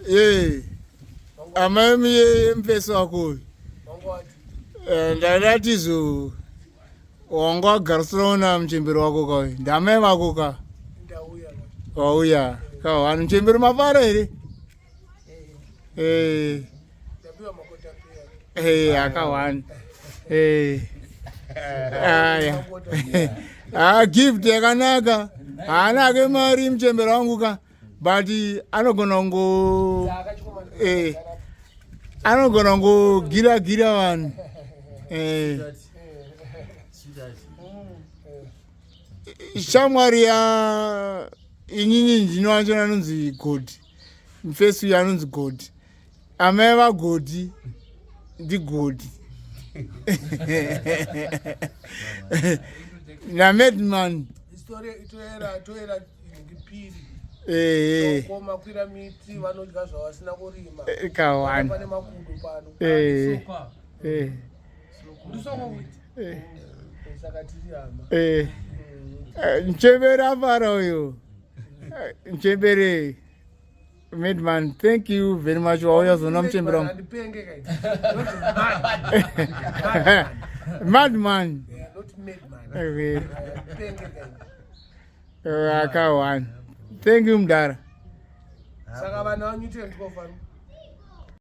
Eh. Amai miye mfesi wako uyu. Eh, ndadati zo wanga wagarisira na muchembere wako ka uyu. Ndamai vako ka. Wauya. Ka vanhu muchembere mafara here? Eh. Eh, akawanda. Eh. Aya. Ah, gift yakanaka. Haana ake mari muchembere wangu ka. But anogona kungo eh anogona kungogira gira vanhu. Eh. Shamwari ya inini ndino wacho anonzi God. Mfesi uyu anonzi God. Amai vaGodi ndiGodi. NaMadman. Toera piri. Eh. Koma kwira miti vanodya zvavasina kurima. Eh, Kawani. Pane makudo pano. Eh. Eh. Ndisoko kuti. Eh. Saka tiri hama. Eh. Eh, Mchembere afara uyu. Eh, Mchembere. Madman, thank you very much. Wauya zona mchembere wangu. Andipenge kai. Madman. Yeah, not madman. Okay. Andipenge kai. Akawani. Thank you mdara. Saka vana va Newton 12 vano.